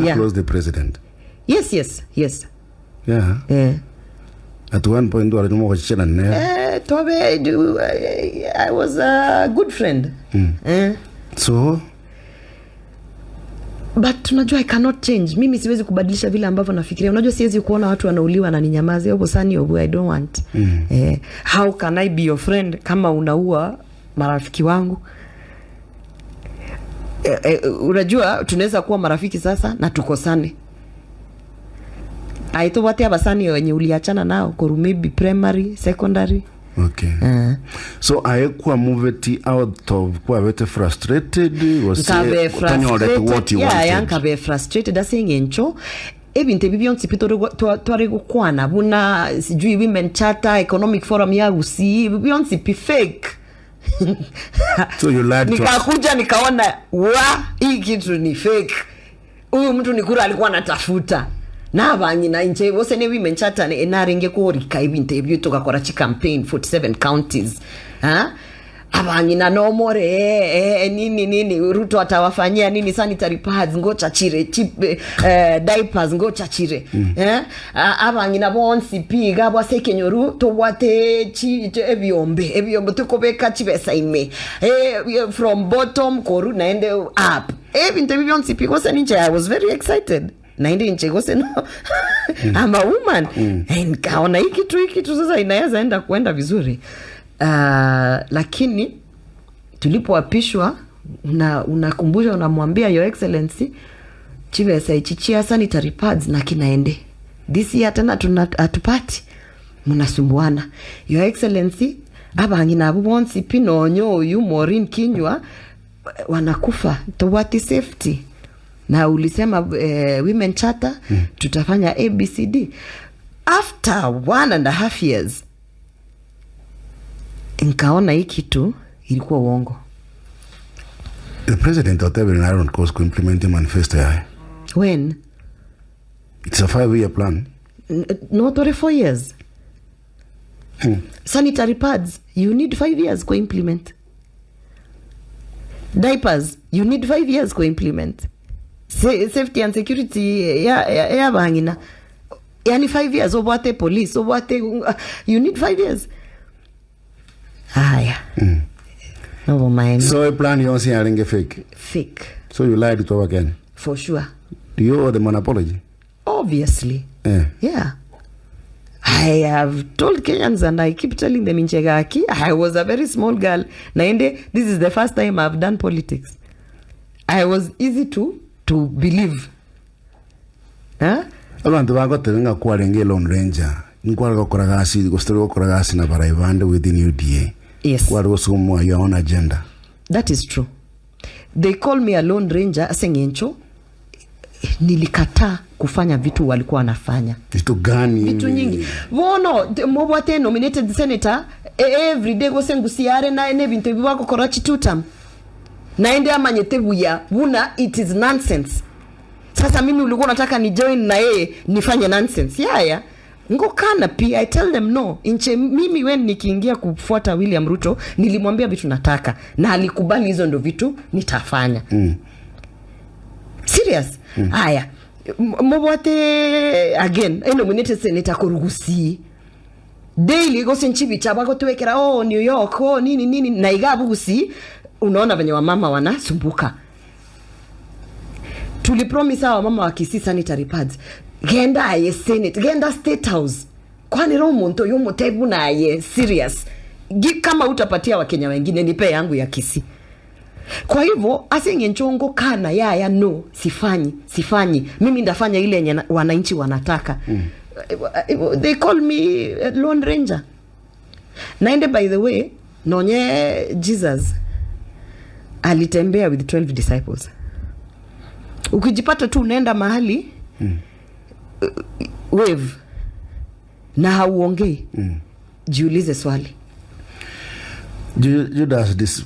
Very close to the president. Yes. Yeah. At one point wali mo ne. Tobe, I was a good friend. So But unajua I cannot change. Mimi siwezi kubadilisha vile ambavyo nafikiria. Unajua siwezi kuona watu wanauliwa na ninyamaze. Hapo sani obu, I don't want. How can I be your friend kama unaua marafiki wangu? Unajua tunaweza kuwa marafiki sasa na tukosane. Aitobwate abasani wenye uliachana nao koru maybe primary, secondary. Okay. So aye kwa move out of kwa vete frustrated was Nkabe what you frustrated, yeah, wanted. Nkabe frustrated ase eng'encho ebinto ebi bionsi pi tware gokwana buna sijui women charter, economic forum ya Gusii, bionsi pi fake. So you lied to us. Nikakuja nikaona wa hii kitu ni fake, huyu mtu ni kura alikuwa anatafuta nabanyina inche bose ne women charter narenge kuorika ebinto ebyo tugakora chi campaign 47 counties, ha abanyina no more, nini nini Ruto atawafanyia nini, sanitary pads ngocha chire chip, diapers ngocha chire, abanyina bonsi piga bwase kenyoru tobwate chi ebyombe ebyombe tukobeka chibesa ime, from bottom koru naende up ebintu ebi byonsi pi gose ninche I was very excited naende nche gose no, I'm a woman. And kaona hii kitu sasa inaweza enda kuenda vizuri. Lakini tulipoapishwa unakumbusha unamwambia Your Excellency chibesa ichichia sanitary pads na kinaende this year tena tuna atupati mnasumbuana. Your Excellency abangina abo bonsi pinonyo uyu Maureen Kinyua wanakufa tobwati safety na ulisema women charter tutafanya ABCD. After 1.5 years nkaona hii kitu ilikuwa uongo. The president otebere na course ku implement the manifesto yaye. When? It's a 5-year plan. Not only 4 years. Sanitary pads you need 5 years ku implement. Diapers you need 5 years ku implement. Safety and security ya bangina yani 5 years obwate police obwate you need 5 years. Haya. No mind. So a plan yonse yarenge fake. Fake. So you lied to our Kenya. For sure. Do you owe them an apology? Obviously. Yeah. Yeah. I have told Kenyans and I keep telling them in Chegaki, I was a very small girl. Naende, this is the first time I've done politics. I was easy to believe. Huh? Abantu bagoterenga kwarenge Lone Ranger. Nkwara gokora gasi, gostori gokora gasi na baraivande within UDA. Yes. Kwara gosumwa your own agenda. That is true. They call me a Lone Ranger asengencho nilikataa kufanya vitu walikuwa wanafanya. Vitu gani? Vitu nyingi. Bono mobwate nominated senator every day gose ngusiare na ene bintu bibako korachi tutam. Naende amanyete buya buna it is nonsense. Sasa mimi ulikuwa unataka ni join na yeye nifanye nonsense. Yeah. Ngokana pia I tell them no. Inche mimi when nikiingia kufuata William Ruto nilimwambia vitu nataka na alikubali hizo ndo vitu nitafanya. Serious. Haya. Mobwate again nominated senator korugusi. Daily gose nchibicha bagotwekera oh New York oh nini nini na igabugusi unaona venye wamama wanasumbuka. Tulipromise hawa mama wa Kisii sanitary pads. Genda aye Senate, genda State House. Kwani roho muntu yo mutebu na aye serious. Kama utapatia Wakenya wengine nipe yangu ya Kisii. Kwa hivyo asinge nchongo kana ya no sifanyi. Mimi ndafanya ile yenye wananchi wanataka. They call me Lone Ranger. Naende by the way nonye Jesus alitembea with 12 disciples. Ukijipata tu unaenda mahali wave na hauongei, jiulize swali. Judas this